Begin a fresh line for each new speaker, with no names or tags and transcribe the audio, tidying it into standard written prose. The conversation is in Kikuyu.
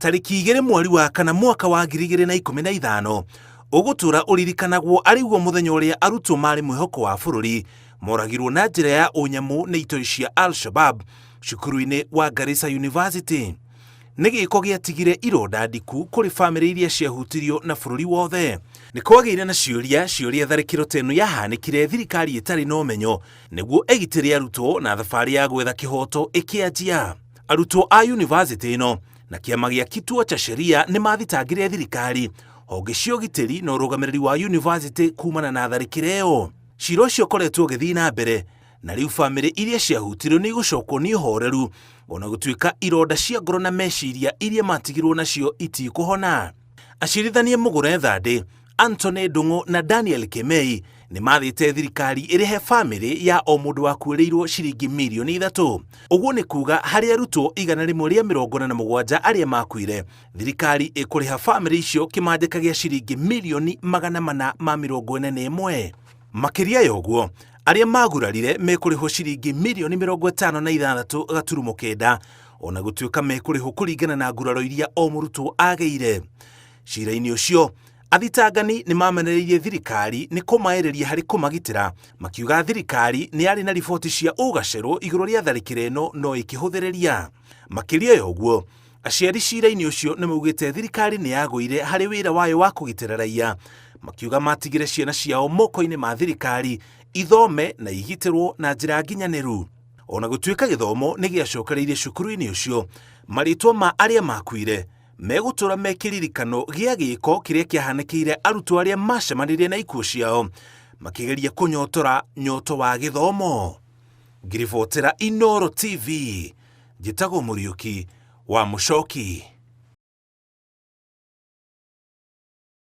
Tarĩki 2 mweri wa kana mwaka wa 2015 ũgũtũra ũririkanagwo arĩ guo mũthenya ũrĩa arutwo marĩ mwĩhoko wa bũrũri moragirwo na njĩra ya ũnyamũ nĩ itoi cia Al-Shabab cukuru-inĩ wa Garissa University. Nĩ gĩko gĩatigire ironda ndiku kũrĩ famĩlĩ iria ciahutirio na bũrũri wothe. Nĩ kwagĩire na ciũria ciũria tharĩkĩro ta ĩno yahanĩkire thirikari ĩtarĩ na ũmenyo nĩguo ĩgitĩre arutwo na thabarĩ ya gwetha kĩhoto ĩkĩanjia. Arutwo a yunivasĩtĩ ĩno na kĩama gĩa Kituo cha Sheria nĩ mathitangire thirikari, honge cia ũgitĩri na ũrũgamĩrĩri wa yunivasĩtĩ kumana na tharĩkĩro ĩyo. Cira ũcio ũkoretwo ũgĩthiĩ na mbere na rĩu famĩlĩ iria ciahutirio nĩ igũcokwo nĩ ũhoreru ona gũtuĩka ironda cia ngoro na meciria iria matigirwo nacio itikũhona. Acirithania Mũgũre Thandĩ, Anthony Ndung'u na Daniel Kemei nĩ mathĩte thirikari ĩrĩhe famĩlĩ ya o mũndũ wakuĩrĩirwo ciringi mirioni 3. Ũguo nĩ kuga harĩ arutwo 147 arĩa makuire, thirikari ĩkũrĩha famĩlĩ icio kĩmanjĩka gĩa ciringi mirioni 441. Makĩria ya ũguo, arĩa magurarire mekũrĩhwo ciringi mirioni 56.9, ona gũtuĩka mekũrĩhwo kũringana na nguraro iria o mũrutwo agĩire. Cira-inĩ ũcio, athitangani nĩ mamenereirie thirikari nĩ kũmaĩrĩria harĩ kũmagitĩra, makiuga thirikari nĩ yarĩ na riboti cia ũgacerũ igũrũ rĩa tharĩkĩro ĩno no ĩkĩhũthĩrĩria. Makĩria ya ũguo, aciari cira-inĩ ũcio nĩ maugĩte thirikari nĩ yagũire harĩ wĩra wayo wa kũgitĩra raiya, makiuga matigire ciana ciao moko-inĩ ma thirikari ithome na igitĩrwo na njĩra nginyanĩru. Ona gũtuĩka gĩthomo nĩ gĩacokereirie cukuru-inĩ ũcio, marĩtwa ma arĩa makuire megũtũra me kĩririkano gĩa gĩko kĩrĩa kĩahanĩkĩire arutwo arĩa macemanirie na ikuũ ciao makĩgeria kũnyotora nyoto wa gĩthomo. Ngĩribotera Inooro TV, njĩtagwo Mũriũki wa Mũcoki.